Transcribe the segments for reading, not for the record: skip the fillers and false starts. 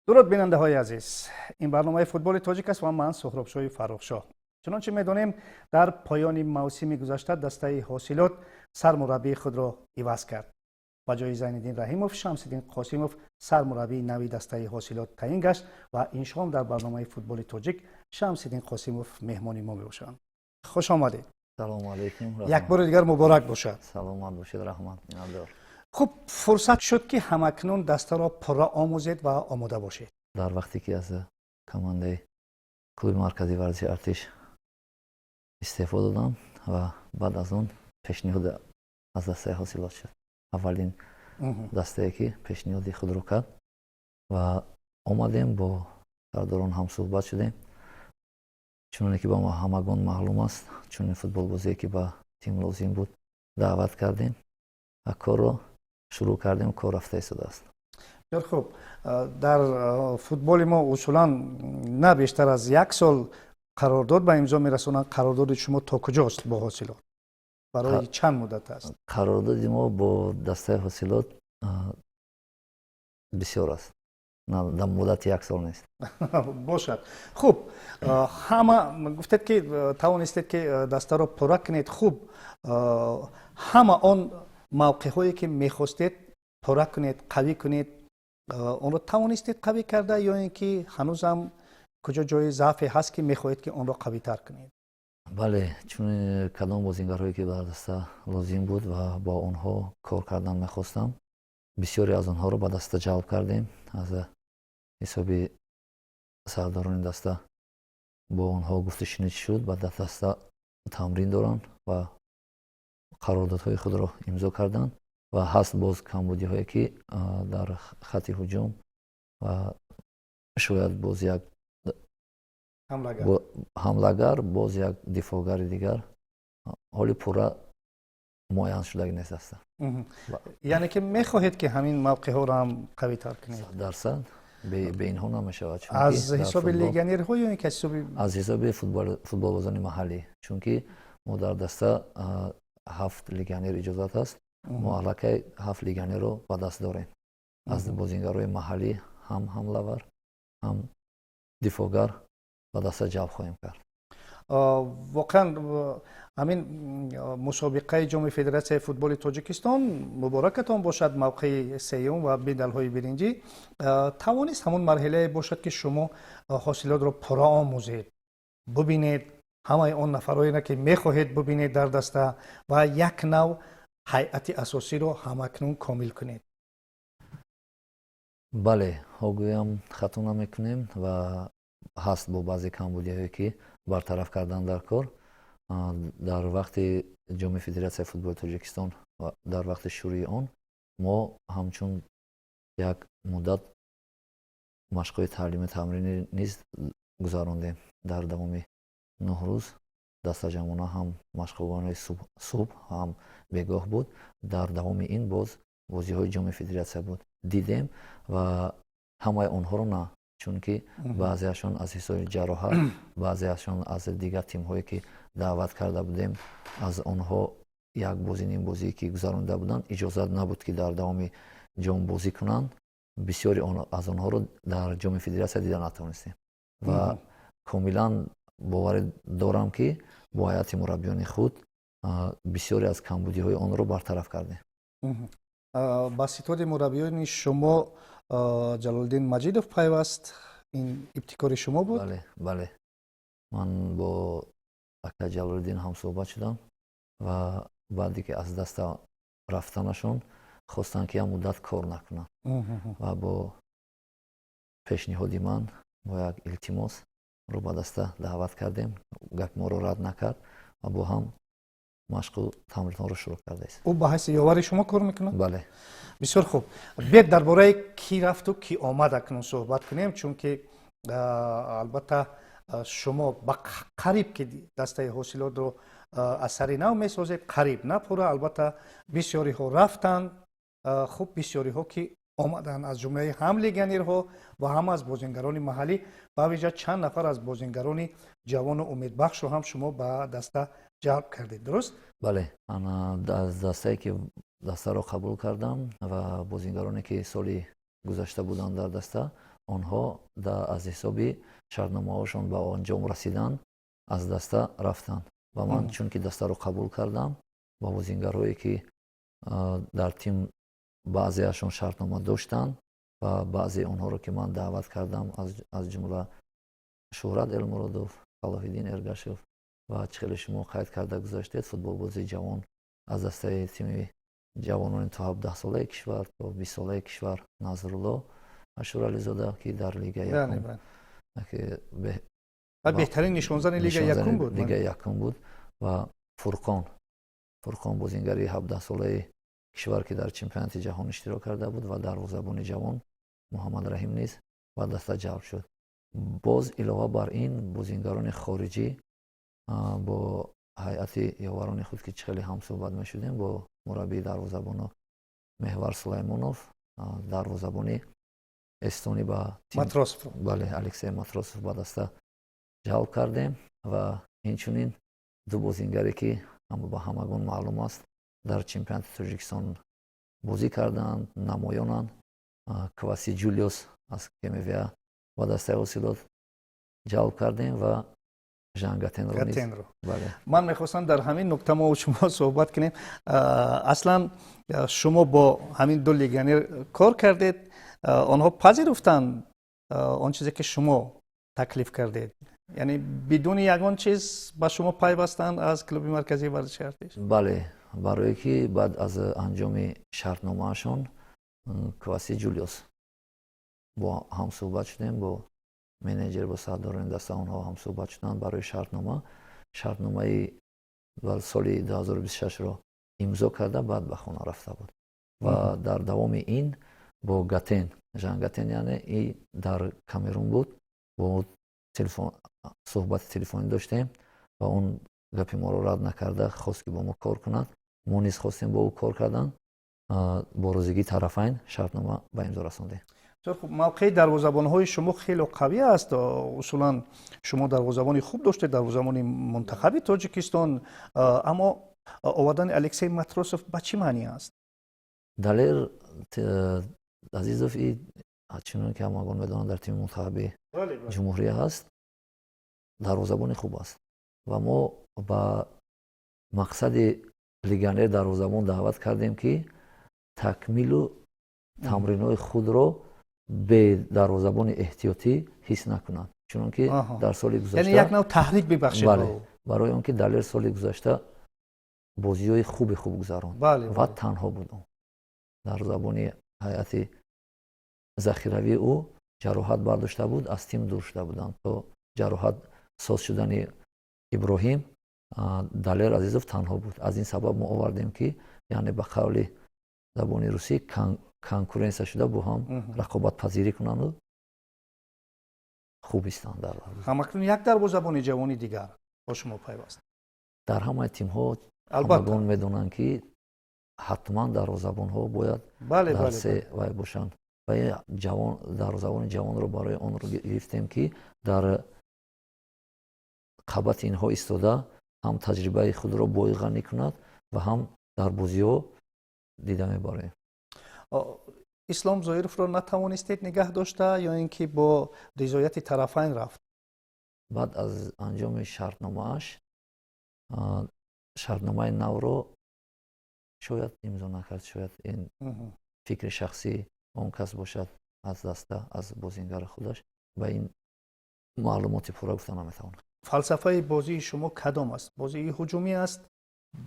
Дуруд, бинандаҳои азиз! Ин барномаи «Футболи тоҷик» аст ва ман Суҳробшоҳи Фаррухшоҳ. Чунончи медонем, дар поёни мавсими гузашта дастаи «Ҳосилот» сармураббии худро иваз кард. Ба ҷои Зайниддин Раҳимов Шамсиддин Қосимов сармураббии нави дастаи «Ҳосилот» таъин гашт ва ин шом дар барномаи «Футболи тоҷик» Шамсиддин Қосимов меҳмони мо мебошанд. Хуш омадед! Салому алейкум! Як бори дигар муборак бошад! Саломат бошед, раҳмат, миннатдор. Хуб, фурсат шуд, ки ҳамакнун дастаро пурра омӯзед ва омода бошед. Дар вақте ки аз командаи клуби марказии варзиши «Артиш» истеъфо додам ва баъд аз он пешниҳод аз дастаи «Ҳосилот» шуд. Аввалин дастае, ки пешниҳоди худро кард, ва омадем, бо сардорон ҳамсӯҳбат шудем. Чуноне ки ба ҳамагон маълум аст, чунин футболбозе, ки ба тим лозим буд, даъват кардем ва корро шурӯъ кардем. Кор рафта истодааст. Бисёр хуб. Дар футболи мо усулан на бештар аз як сол қарордод ба имзо мерасонанд. Қарордоди шумо то куҷост бо «Ҳосилот», барои чанд муддат аст? Қарордоди мо бо дастаи «Ҳосилот» бисёр аст, дар муддати як сол нест. Бошад, хуб. Ҳама гуфтед, ки тавонистед, ки дастаро пурра кунед. Хуб, ҳама он мавқеъҳое, ки мехостед пурра кунед, қавӣ кунед, онро тавонистед қавӣ карда ё ин ки ҳанӯзам куҷо ҷои заъфе ҳаст, ки мехоҳед, ки онро қавитар кунед? Бале, чун кадом бозингарҳое, ки ба даста лозим буд ва бо онҳо кор кардан мехостам, бисёре аз онҳоро ба даста ҷалб кардем. Аз ҳисоби сардорони даста бо онҳо гуфтушунид шуд, ба даста тамрин доранд ва қарордодҳои худро имзо карданд. Ва ҳаст боз камбудиҳое, ки дар хатти ҳуҷум ва шояд боз як ҳамлагар, боз як дифоъгари дигар ҳоли пурра муайян шудагӣ нест аста. Яъне ки мехоҳед, ки ҳамин мавқеъҳоро ҳам қавитар кунед? Дарсад, бе инҳо намешавад. Аз ҳисоби легионерҳо ё ин ки аз ҳисоби Аз ҳисоби футболбозони маҳаллӣ, чунки мо дар даста ҳафт легионер иҷозат аст. Мо аллакай ҳафт легионерро ба даст дорем. Аз бозингарҳои маҳаллӣ ҳам ҳамлавар, ҳам дифоъгар ба даста ҷалб хоҳем кард. Воқеан, ҳамин мусобиқаи Ҷоми Федератсияи футболи Тоҷикистон, муборакатон бошад, мавқеи сеюм ва медалҳои биринҷӣ, тавонист ҳамон марҳилае бошад, ки шумо «Ҳосилотро» пурра омӯзед, бубинед ҳамаи он нафарҳоеро, ки мехоҳед бубинед дар даста, ва як нав ҳайати асосиро ҳамакнун комил кунед. Бале, ҳогӯям хато намекунем. Ва ҳаст бо баъзе камбудиҳое, ки бартараф кардан дар кор. Дар вақти Ҷоми Федератсияи футболи Тоҷикистон ва дар вақти шурӯи он мо ҳамчун як муддат машқҳои таълими тамринӣ низ гузарондем. Дар давоми 9 рӯз дастаҷамъона ҳам машқҳои субҳ, ҳам бегоҳ буд. Дар давоми ин боз бозиҳои Ҷоми Федератсия буд, дидем ва ҳамаи онҳоро на, чунки баъзеашон аз ҳисоби ҷароҳат, баъзеашон аз дигар тимҳое, ки даъват карда будем, аз онҳо як бозӣ, ним бозие, ки гузаронида буданд, иҷозат набуд, ки дар давоми ҷом бозӣ кунанд. Бисёри аз онҳоро дар Ҷоми Федератсия дида натавонистем. Ва комилан боварӣ дорам, ки бо ҳайати мураббиёни худ бисёре аз камбудиҳои онро бартараф кардем. Ба ситоди мураббиёни шумо Ҷалолиддин Маҷидов пайваст. Ин ибтикори шумо буд? Бале, ман бо ака Ҷалолиддин ҳамсӯҳбат шудам ва баъде ки аз даста рафтанашон хостанд, ки як муддат кор накунанд, ва бо пешниҳоди ман, бо як илтимос ро ба даста даъват кардем. Гапи моро рад накард ва бо ҳам машқу тамринҳоро шурӯъ кардааст. Ӯ ба ҳайси ёвари шумо кор мекунад? Бале. Бисёр хуб. Биед, дар бораи кӣ рафту кӣ омад акнун суҳбат кунем, чунки албатта шумо ба қариб ки дастаи «Ҳосилотро» аз сари нав месозед, қариб, на пурра албатта. Бисёриҳо рафтанд, хуб, бисёриҳо ки омаданд, аз ҷумлаи ҳам легионерҳо ва ҳам аз бозингарони маҳаллӣ, ба вижа чанд нафар аз бозингарони ҷавону умедбахшро ҳам шумо ба даста ҷалб кардед, дуруст? Бале, аз дастае, ки дастаро қабул кардам, ва бозингароне, ки соли гузашта буданд дар даста. Онҳо аз ҳисоби шартномаҳошон ба анҷом расидан аз даста рафтанд ва ман, чунки дастаро қабул кардам, ба бозингарое, ки дар тим баъзеашон шартнома доштанд ва баъзе онҳоро, ки ман даъват кардам, аз ҷумла Шӯҳрат Элмуродов, Салоҳиддин Эргашев ва чӣ хеле шумо қайд карда гузаштед, футболбози ҷавон аз дастаи тими ҷавонони то 17-солаи кишвар, то 20-солаи кишвар, Назрулло Ашурализода, ки дар Лигаи якум беҳтарин нишонзани Лигаи якум буд. Лигаи якум буд, ва Фурқон, бозингари 17-солаи кишвар, ки дар чемпионати ҷаҳон иштирок карда буд, ва дарвозабони ҷавон Муҳаммадраҳим низ ба даста ҷалб шуд. Боз илова бар ин, бозингарони хориҷӣ бо ҳайати ёварони худ, ки чӣ хеле ҳамсӯҳбат мешудем бо мураббии дарвозабоно Меҳвар Сулаймонов, дарвозабони эстонӣ ба Матросов. Бале, Алексей Матросов ба даста ҷалб кардем ва инчунин ду бозингаре, ки ба ҳамагон маълум аст, дар чемпионати Тоҷикистон бозӣ карданд, намоёнанд, Кваси Ҷулиус аз КМВА ба дастаи «Ҳосилот» ҷалб кардем ва Жангатенро. Ман мехостам дар ҳамин нукта мо шумо суҳбат кунем. Аслан шумо бо ҳамин ду легионер кор кардед, онҳо пазируфтанд он чизе, ки шумо таклиф кардед, яъне бидуни ягон чиз ба шумо пайвастанд аз клуби марказии варзиши «Артиш»? Бале, барое ки баъд аз анҷоми шартномаашон Кваси Ҷулиус бо ҳамсӯҳбат шудем, бо менеҷер, бо сардорони даста онҳо ҳамсӯҳбат шуданд барои шартнома. Шартномаи соли 2026-ро имзо карда, баъд ба хона рафта буд ва дар давоми ин бо Гатен, Жан Гатен, яъне и дар Камерун буд, бо суҳбати телефонӣ доштем ва он гапи моро рад накарда, хост, ки бо мо кор кунад. Мо низ хостем бо ӯ кор кардан. Бо розигии тарафайн шартнома ба имзо расондем. Бисёр хуб. Мавқеи дарвозабонҳои шумо хеле қавӣ аст. Усулан шумо дарвозабони хуб доштед, дарвозабони мунтахаби Тоҷикистон, аммо овардани Алексей Матросов ба чӣ маънӣ аст? Далер Азизов и, чунон ки ҳамагон медонанд, дар тими мунтахаби ҷумҳурия ҳаст, дарвозабони хуб аст ва мо ба мақсади легионер дарвозабон даъват кардем, ки такмилу тамринҳои худро бе дарвозабони эҳтиётӣ ҳис накунад, чунон ки дар соли гузашта Як нав таҳрик бибахшед. Бале, барои он ки Далер соли гузашта бозиҳои хуби хуб гузаронд ва танҳо буд. Дарвозабони ҳайати захиравии ӯ ҷароҳат бардошта буд, аз тим дур шуда буданд. То ҷароҳат соз шудани Иброҳим, Далер Азизов танҳо буд. Аз ин сабаб мо овардем, ки яъне ба қавли забони русӣ конкуренция шуда, бо ҳам рақобатпазирӣ кунанду хуб истанд дар Ҳамакнун як дарвозабони ҷавони дигар бо шумо пайваст. Дар ҳамаи тимҳо ҳамагон медонанд, ки ҳатман дарвозабонҳо бояд дар се вай бошанд ва ҷавон, дарвозабони ҷавонро барои онро гирифтем, ки дар қабати инҳо истода, ҳам таҷрибаи худро бойғанӣ кунад ва ҳам дар бозиҳо дида мебарем. Ислом Зоировро натавонистед нигаҳ дошта ё ин ки бо ризояти тарафайн рафт? Баъд аз анҷоми шартномааш шартномаи навро шояд имзо накард, шояд ин фикри шахсии он кас бошад, аз даста, аз бозингари худаш ба ин маълумоти пурра гуфта наметавонам. Фалсафаи бозии шумо кадом аст? Бозии ҳуҷумӣ аст,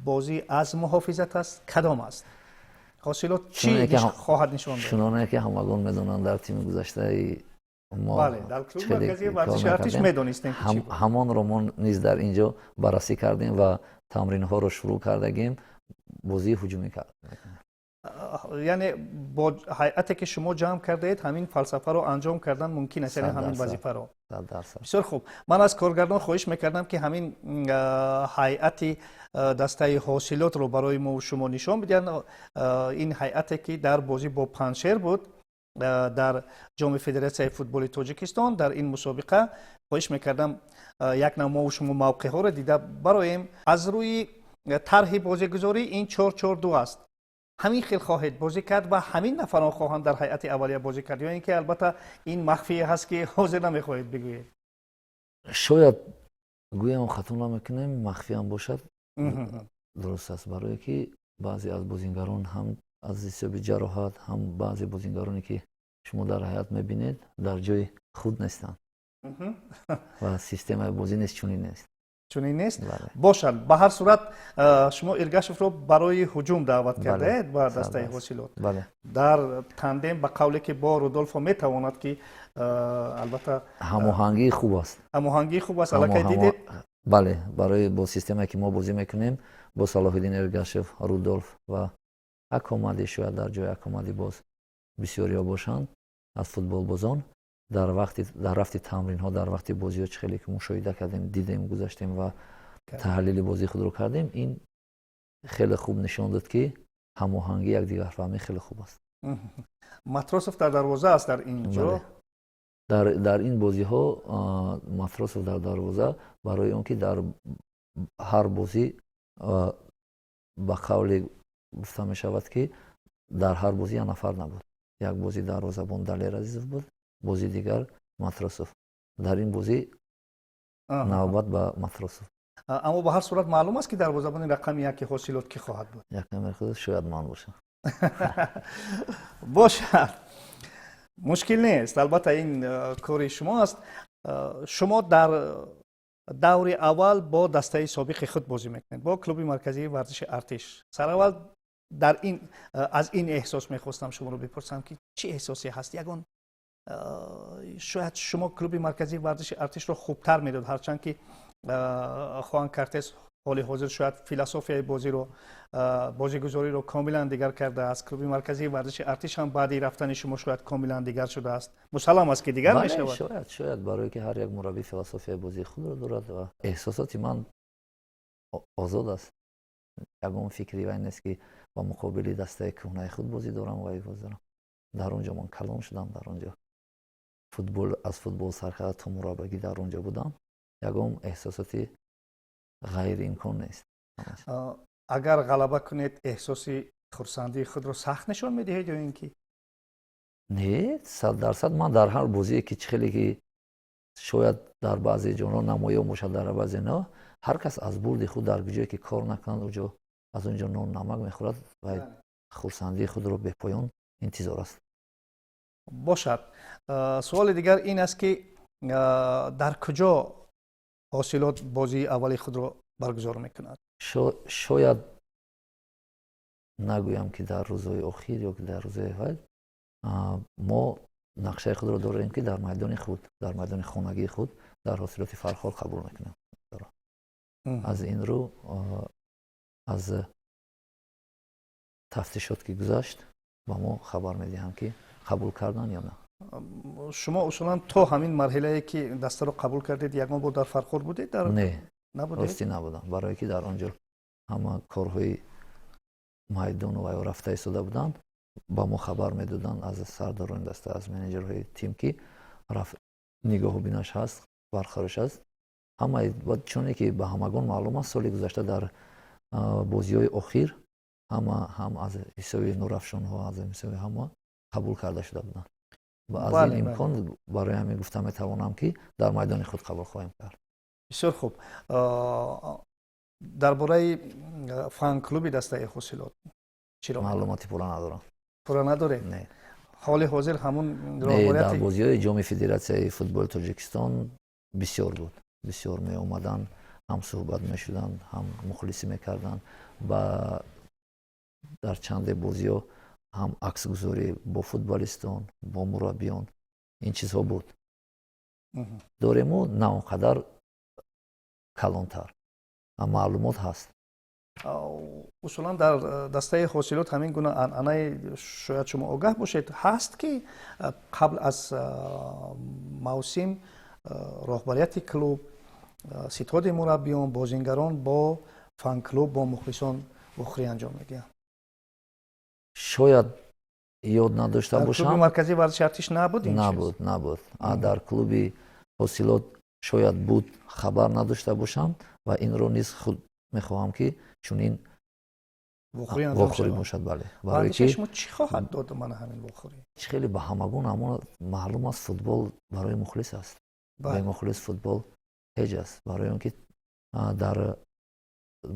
бозӣ аз муҳофизат аст, кадом аст? «Ҳосилот» чӣ хоҳад нишон дод? Чуноне ки ҳамагон медонанд, дар тими гузаштаи мо дар клуби марказии варзиши «Артиш» медонистем. Ҳамонро мо низ дар ин ҷо баррасӣ кардем ва тамринҳоро шурӯъ кардагем, бозии ҳуҷумӣ. Яъне бо ҳайате, ки шумо ҷамъ кардаед, ҳамин фалсафаро анҷом кардан мумкин аст, яъне ҳамин вазифаро. Бисёр хуб. Ман аз коргардон хоҳиш мекардам, ки ҳамин ҳайати дастаи «Ҳосилотро» барои мо шумо нишон бидиҳанд. Ин ҳайате, ки дар бозӣ бо «Панҷшер» буд дар Ҷоми Федератсияи футболи Тоҷикистон, дар ин мусобиқа, хоҳиш мекардам, як нав мову шумо мавқеъҳоро дида бароем. Аз рӯи тарҳи бозигузорӣ ин 4-4-2 аст. Ҳамин хел хоҳед бозӣ кард ва ҳамин нафарон хоҳанд дар ҳайати аввалия бозӣ кард, ё ин ки албатта ин махфие ҳаст, ки ҳозир намехоҳед бигӯед? Шояд гӯям, хато намекунем, махфиам бошад, дуруст аст, барое ки баъзе аз бозингарон ҳам аз ҳисоби ҷароҳат, ҳам баъзе бозингароне, ки шумо дар ҳайат мебинед, дар ҷои худ нестанд ва системаи бозӣ нест, чунин нест. Чунин нест, бошад. Ба ҳар сурат, шумо Иргашевро барои ҳуҷум даъват кардаед ба дастаи Ҳосилот. Дар тандем, ба қавле ки бо Рудолфо метавонад, ки албатта Ҳамоҳангии хуб аст. Ҳамоҳангии хуб аст, аллакай дидед. Бале, барои бо системае, ки мо бозӣ мекунем, бо Салоҳиддин Эргашев, Рудолф ва Акомади, шояд дар ҷои Акомади боз бисёриҳо бошанд аз футболбозон, дар вақти дар рафти тамринҳо, дар вақти бозиҳо, чӣ хеле ки мушоҳида кардем, дидем, гузаштем ва таҳлили бозии худро кардем, ин хеле хуб нишон дод, ки ҳамоҳангӣ, якдигарфаҳмӣ хеле хуб аст. Матросов дар дарвоза аст дар ин ҷо? Дар ин бозиҳо Матросов дар дарвоза, барои он ки дар ҳар бозӣ, ба қавле гуфта мешавад, ки дар ҳар бозӣ як нафар набуд. Як бозӣ дарвозабон Далер Азизов буд, бозии дигар Матросов. Дар ин бозӣ навбат ба Матросов. Аммо ба ҳар сурат маълум аст, ки дарвозабони рақами яки Ҳосилот кӣ хоҳад буд? Якам шояд ман бошам. Бошад, мушкил нест. Албатта, ин кори шумо аст. Шумо дар даври аввал бо дастаи собиқи худ бозӣ мекунед, бо клуби марказии варзиши Артиш. Сараввал дар ин аз ин эҳсос мехостам шуморо бипурсам, ки чӣ эҳсосе ҳаст? Ягон шояд шумо клуби марказии варзиши Артишро хубтар медод, ҳарчанд ки Хуан Картес ҳоли ҳозир шояд философияи бозиро, бозигузориро комилан дигар кардааст. Клуби марказии варзиши Артиш ҳам баъди рафтани шумо шояд комилан дигар шудааст. Мусаллам аст, ки дигар мешавад. Шояд, барое ки ҳар як мураббӣ философияи бозии худро дорад ва эҳсосоти ман озод аст. Ягон фикри вай нест, ки ба муқобили дастаи кӯҳнаи худ бозӣ дорам ва бозӣ дорам. Дар он ҷо ман калон шудам, дар он ҷо футбол, аз футбол сар карда то мураббагӣ дар он ҷо будам. Ягон эҳсосоти ғайриимкон нест. Агар ғалаба кунед, эҳсоси хурсандии худро сахт нишон медиҳед ё ин ки? Не, 100%. Ман дар ҳар бозие ки, чӣ хеле ки шояд дар баъзе ҷонҳо намоён бошад, дар баъзе на, ҳар кас аз бурди худ, дар ҷое ки кор накунад, уҷо аз он ҷо нон намак мехӯрад ва хурсандии худро бепоён интизор аст. Бошад. Суоли дигар ин аст, ки дар куҷо Ҳосилот бозии аввали худро баргузор мекунад? Шояд нагӯям, ки дар рӯзҳои охир ё ки дар рӯзҳои аввал. Мо нақшаи худро дорем, ки дар майдони худ, дар майдони хонагии худ, дар Ҳосилоти Фархор қабул мекунем. Аз ин рӯ, аз тафтишот ки гузашт, ба мо хабар медиҳанд, ки қабул кардан ё на. Шумо усулан то ҳамин марҳилае, ки дастаро қабул кардед, ягон бор дар Фархор будед? Дар Не, ростӣ набудам, барое ки дар он ҷо ҳама корҳои майдону ваё рафта истода буданд. Ба мо хабар медоданд аз сардорони даста, аз менеҷерҳои тим, ки нигоҳубинаш ҳаст, барқарориш аст ҳамаи. Чуне ки ба ҳамагон маълум аст, соли гузашта дар бозиҳои охир ҳама ҳам аз ҳисоби нурафшонҳо, аз ҳисоби ҳама қабул карда шуда буданд ва аз ин имкон барои ҳамин гуфта метавонам, ки дар майдони худ қабул хоҳем кард. Бисёр хуб. Дар бораи фан-клуби дастаи Ҳосилот чиро? Маълумоти пурра надорам. Пурра надоред? Не. Ҳоли ҳозир ҳамун дар бозиҳои Ҷоми Федератсияи футболи Тоҷикистон бисёр буд, бисёр меомаданд, ҳам суҳбат мешуданд, ҳам мухлисӣ мекарданд ва дар чанде бозиҳо ҳам аксгузорӣ бо футболистон, бо мураббиён, ин чизҳо буд. Дорему на он қадар калонтар, маълумот ҳаст. Усулан дар дастаи Ҳосилот ҳамин гуна анъанаи, шояд шумо огаҳ бошед, ҳаст, ки қабл аз мавсим роҳбарияти клуб, ситоди мураббиён, бозингарон бо фан-клуб, бо мухлисон вохӯрӣ анҷом медиҳанд? Шояд ёд надошта бошам. Клуби марказии варзиши Артиш набуд ин? Набуд, набуд. Дар клуби Ҳосилот шояд буд, хабар надошта бошам ва инро низ худ мехоҳам, ки чунин Вохӯрӣ бошад, бале. Барои ки шумо чӣ хоҳад дод мана ҳамин вохӯрӣ? Чӣ хеле ба ҳамагон ҳамон маълум аст, футбол барои мухлис аст. Бемухлис футбол ҳеҷ аст. Барои он ки дар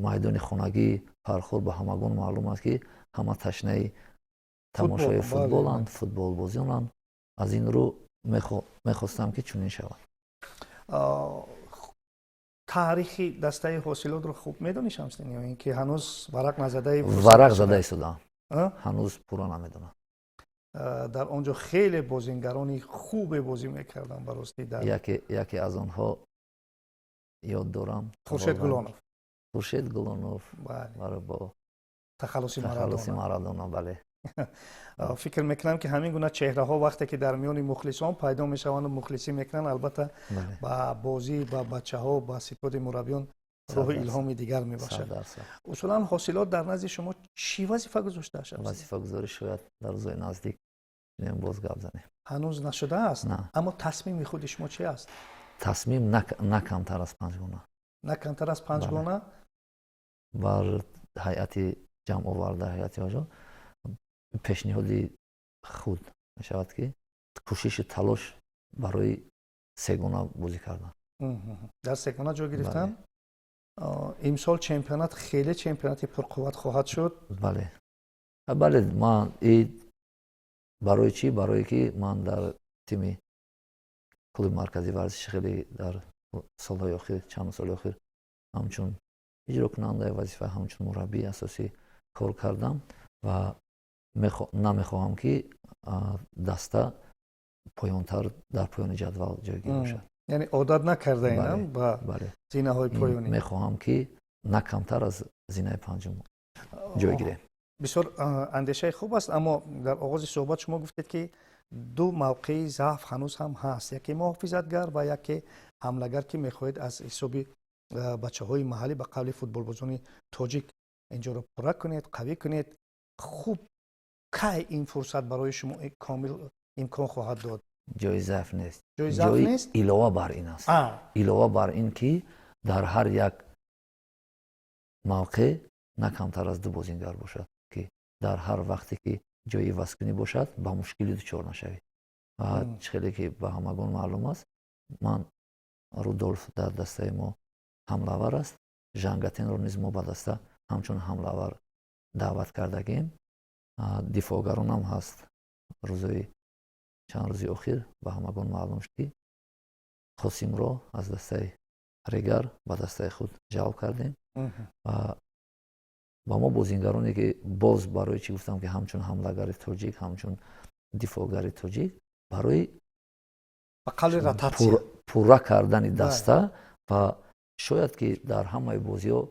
майдони хонагии Фархор ба ҳамагон маълум аст, ки ҳама ташнаи тамошои футболанд, футболбозонанд. Аз ин рӯ мехостам, ки чунин шавад. Таърихи дастаи Ҳосилотро хуб медонӣ, Шамсиддин, ё ин ки ҳанӯз варақ назадаи? Варақ зада истодам, ҳанӯз пурра намедонам. Дар он ҷо хеле бозингарони хубе бозӣ мекарданд, ба ростӣ. Дар Яке аз онҳо ёд дорам. Хуршед Гулонов. Хуршед Гулонов бо тахаллуси тахаллуси Марадона, бале. Фикр мекунам, ки ҳамин гуна чеҳраҳо, вақте ки дар миёни мухлисон пайдо мешаванду мухлисӣ мекунанд, албатта, ба бозӣ, ба бачаҳо, ба ситоди мураббиён роҳи илҳоми дигар мебахшад. Усулан, Ҳосилот дар назди шумо чӣ вазифа гузошта шуд? Вазифагузорӣ шояд дар рӯзои наздик боз гап занем. Ҳанӯз нашудааст, аммо тасмими худи шумо чи аст? Тасмим на камтар аз панҷгона. На камтар аз панҷгона. Бар ҳайати ҷамъоварда, ҳайати ҳоҷо пешниҳоди худ мешавад, ки кӯшишу талош барои сегона бозӣ кардан. Дар сегона ҷой гирифтан. Имсол чемпионат хеле чемпионати пурқувват хоҳад шуд. Бале, ман барои чӣ? Барое ки ман дар тими клуби марказии варзиши хеле дар солҳои охир, чанд соли охир, ҳамчун иҷрокунандаи вазифа, ҳамчун мураббии асосӣ кор кардам ва намехоҳам, ки даста поёнтар, дар поёни ҷадвал ҷойгир бошад. Яъне одат накардаинам ба зинаҳои поёнӣ. Мехоҳам, ки на камтар аз зинаи панҷум ҷой гирем. Бисёр андешаи хуб аст, аммо дар оғози суҳбат шумо гуфтед, ки ду мавқеи заъф ҳанӯз ҳам ҳаст: яке муҳофизатгар ва яке ҳамлагар, ки мехоҳед аз ҳисоби бачаҳои маҳаллӣ, ба қавли футболбозони тоҷик, инҷоро пурра кунед, қавӣ кунед. Хуб, кай ин фурсат барои шумо комил имкон хоҳад дод? Ҷои заъф нест. Ҷои заъф нест. Илова бар ин аст, илова бар ин ки дар ҳар як мавқеъ на камтар аз ду бозингар бошад, ки дар ҳар вақте ки ҷои ивазкунӣ бошад, ба мушкилӣ дучор нашавед. Ва чӣ хеле ки ба ҳамагон маълум аст, ман Рудолф дар дастаи мо ҳамлавар аст, Жангатенро низ мо ба даста ҳамчун ҳамлавар даъват кардагем. Дифоъгаронам ҳаст. Рӯзои чанд рӯзи охир ба ҳамагон маълум шуд, ки Қосимро аз дастаи Регар ба дастаи худ ҷалб кардем. Ва ба мо бозингароне ки боз барои чӣ гуфтам, ки ҳамчун ҳамлагари тоҷик, ҳамчун дифоъгари тоҷик, барои пурра кардани даста. Ва шояд ки дар ҳамаи бозиҳо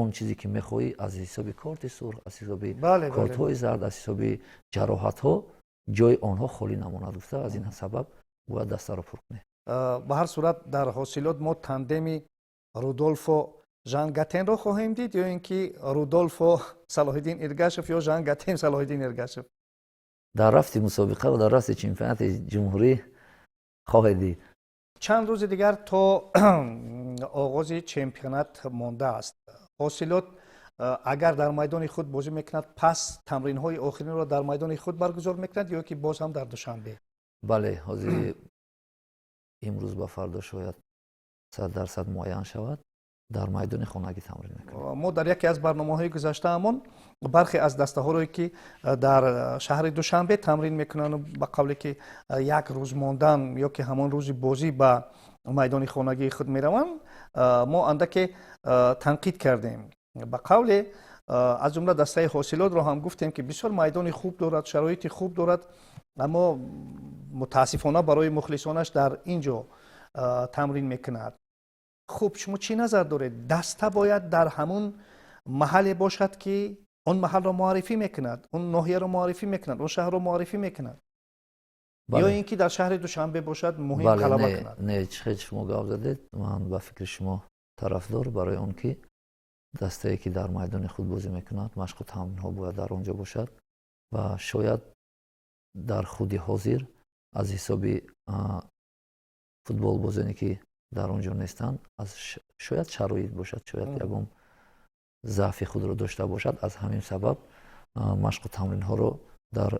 он чизе ки мехоҳӣ, аз ҳисоби корти сурх, аз ҳисоби кортҳои зард, аз ҳисоби ҷароҳатҳо ҷои онҳо холӣ намонад гуфта, аз ин сабаб бояд дастаро пур кунем. Ба ҳар сурат, дар Ҳосилот мо тандеми Рудолфо Жан Гатенро хоҳем дид ё ин ки Рудолфо Салоҳиддин Иргашев ё Жан Гатен Салоҳиддин Иргашев? Дар рафти мусобиқа ва дар рафти чемпионати ҷумҳурӣ хоҳед дид. Чанд рӯзи дигар то оғози чемпионат мондааст. Ҳосилот агар дар майдони худ бозӣ мекунад, пас тамринҳои охиринро дар майдони худ баргузор мекунад ё ки боз ҳам дар Душанбе? Бале, ҳозир имрӯз ба фардо шояд 100% муайян шавад, дар майдони хонагӣ тамрин мекунем. Мо дар яке аз барномаҳои гузаштаамон бархе аз дастаҳоро, ки дар шаҳри Душанбе тамрин мекунанду, ба қавле ки як рӯз мондан ё ки ҳамон рӯзи бозӣ ба майдони хонагии худ мераванд, мо андаке танқид кардем. Ба қавле, аз ҷумла дастаи Ҳосилотро ҳам гуфтем, ки бисёр майдони хуб дорад, шароити хуб дорад, аммо мутаассифона барои мухлисонаш дар ин ҷо тамрин мекунад. Хуб, шумо чӣ назар доред? Даста бояд дар ҳамун маҳалле бошад, ки он маҳалро муаррифӣ мекунад, он ноҳияро муаррифӣ мекунад, он шаҳрро муаррифӣ мекунад ё ин ки дар шаҳри Душанбе бошад, муҳим қалаба кунад? Не, чӣ хел шумо гап задед, ман ба фикри шумо тарафдор, барои он ки дастае, ки дар майдони худ бозӣ мекунад, машқу тамринҳо бояд дар он ҷо бошад. Ва шояд дар худи ҳозир аз ҳисоби футболбозоне, ки дар он ҷо нестанд, аз шояд шароит бошад, шояд ягон Заъфи худро дошта бошад. Аз ҳамин сабаб машқу тамринҳоро дар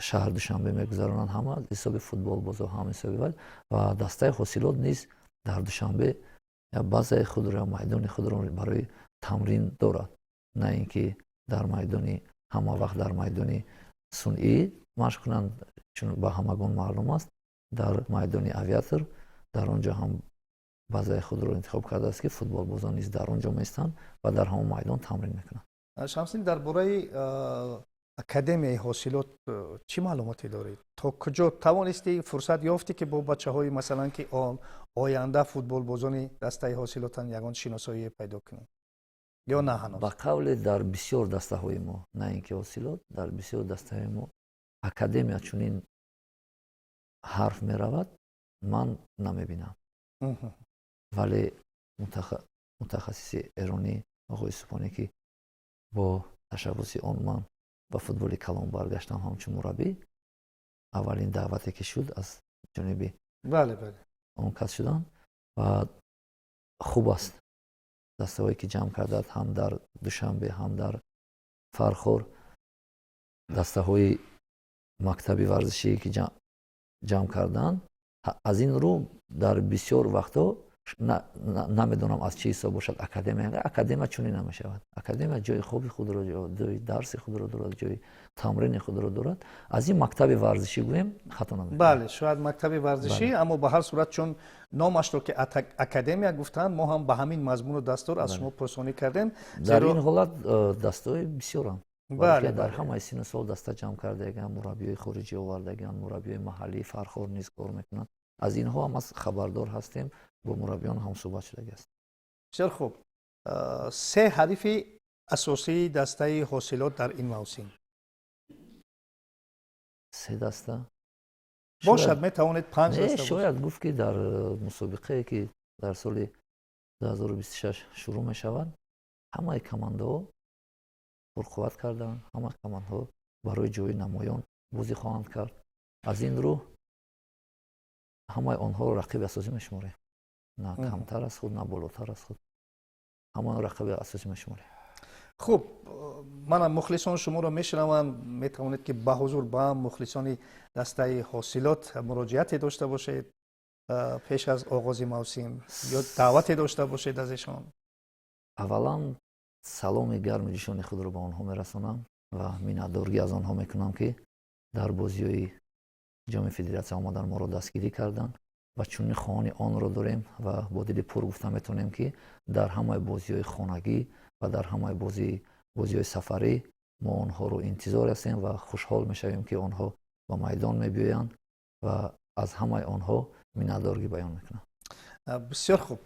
шаҳр Душанбе мегузаронанд, ҳама ҳисоби футболбозо, ҳам ҳисоби ва дастаи «Ҳосилот» низ дар Душанбе базаи худро, майдони худро барои тамрин дорад, на ин ки дар майдони ҳама вақт дар майдони сунъӣ машқ кунанд, чун ба ҳамагон маълум аст, дар майдони «Авиатор» дар он ҷо ҳам базаи худро интихоб кардааст, ки футболбозон низ дар он ҷо меистанд ва дар ҳамон майдон тамрин мекунанд. Шамсиддин, дар бораи академияи «Ҳосилот» чӣ маълумоте доред? То куҷо тавонистӣ, фурсат ёфтӣ, ки бо бачаҳои, масалан, ки оянда футболбозони дастаи «Ҳосилотанд», ягон шиносоие пайдо кунӣ ё на ҳанӯз? Ба қавле, дар бисёр дастаҳои мо, на ин ки «Ҳосилот», дар бисёр дастаҳои мо академия чунин ҳарф меравад, ман намебинам, вале мутахассиси эронӣ оғои Супонӣ, ки бо ташаббуси он ман ба футболи калон баргаштам ҳамчун мураббӣ, аввалин даъвате ки шуд аз ҷониби бале бале он кас шуданд ва хуб аст, дастаҳое ки ҷамъ кардад, ҳам дар Душанбе, ҳам дар Фархор, дастаҳои мактаби варзишие ки ҷамъ карданд. Аз ин рӯ дар бисёр вақтҳо намедонам, аз чӣ ҳисоб бошад, академия чунин намешавад. Академия ҷои хоби худро, ҷои дарси худро дорад, ҷои тамрини худро дорад. Аз ин мактаби варзишӣ гӯем, хато намекунем. Бале, шояд мактаби варзишӣ, аммо ба ҳар сурат, чун номашро ки академия гуфтанд, мо ҳам ба ҳамин мазмуну дастур аз шумо пурсонӣ кардем. Дар ин ҳолат дастаҳои бисёранд, дар ҳамаи сину сол даста ҷамъ кардагианд, мураббиёи хориҷӣ овардагианд, мураббиёи маҳаллии Фархор низ кор мекунанд. Аз инҳо ҳам аз хабардор ҳастем, бо мураббиён ҳамсӯҳбат шудагӣ аст. Бисёр хуб. Се ҳарифи асосии дастаи «Ҳосилот» дар ин мавсим? Се даста? Бошад, метавонед панҷ даста. Шояд гуфт, ки дар мусобиқае, ки дар соли 2026 шурӯъ мешавад, ҳамаи командаҳо пурқувват карданд, ҳама командаҳо барои ҷои намоён бозӣ хоҳанд кард. Аз ин рӯ ҳамаи онҳоро рақиби асосӣ мешуморем, на камтар аз худ, на болотар аз худ, ҳамаи рақиби асосӣ мешуморем. Хуб, мана мухлисон шуморо мешунаванд. Метавонед, ки ба ҳузур ба мухлисони дастаи «Ҳосилот» муроҷиате дошта бошед пеш аз оғози мавсим ё даъвате дошта бошед аз эшон. Аввалан, саломи гарми ҷӯшони худро ба онҳо мерасонам ва миннатдоргӣ аз онҳо мекунам, ки дар бозиҳои Ҷоми Федератсия омадан, моро дастгирӣ карданд ва чунин хоҳони онро дорем ва бо дили пур гуфта метавонем, ки дар ҳамаи бозиҳои хонагӣ ва дар ҳамаи бозиҳои сафарӣ мо онҳоро интизор ҳастем ва хушҳол мешавем, ки онҳо ба майдон мебиёянд, ва аз ҳамаи онҳо миннатдоргӣ баён мекунам. Бисёр хуб,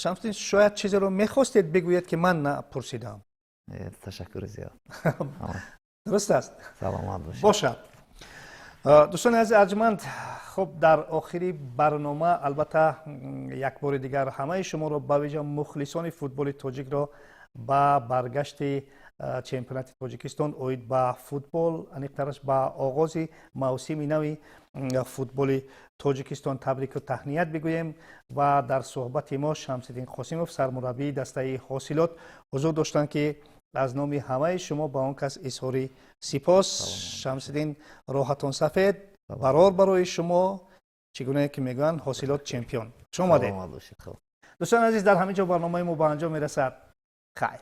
Шамсуддин, шояд чизеро мехостед бигӯед, ки ман напурсидам. Ташаккури зиёд. Дуруст аст. Саломат бошед. Бошад. Дӯстони азизи арҷманд, хуб, дар охири барнома, албатта, як бори дигар ҳамаи шуморо, ба вижа мухлисони футболи тоҷикро, ба баргашти чемпионати Тоҷикистон оид ба футбол, аниқтараш ба оғози мавсими нави футболи Тоҷикистон табрику таҳният бигӯем. Ва дар суҳбати мо Шамсиддин Қосимов, сармураббии дастаи «Ҳосилот», ҳузур доштанд, ки аз номи ҳамаи шумо ба он кас изҳори сипос. Шамсиддин, роҳатон сафед, барор барои шумо. Чӣ гунае ки мегӯянд, «Ҳосилот» чемпион. Хуш омадед. Дӯстони азиз, дар ҳамин ҷо барномаи мо ба анҷом мерасад. Хайр.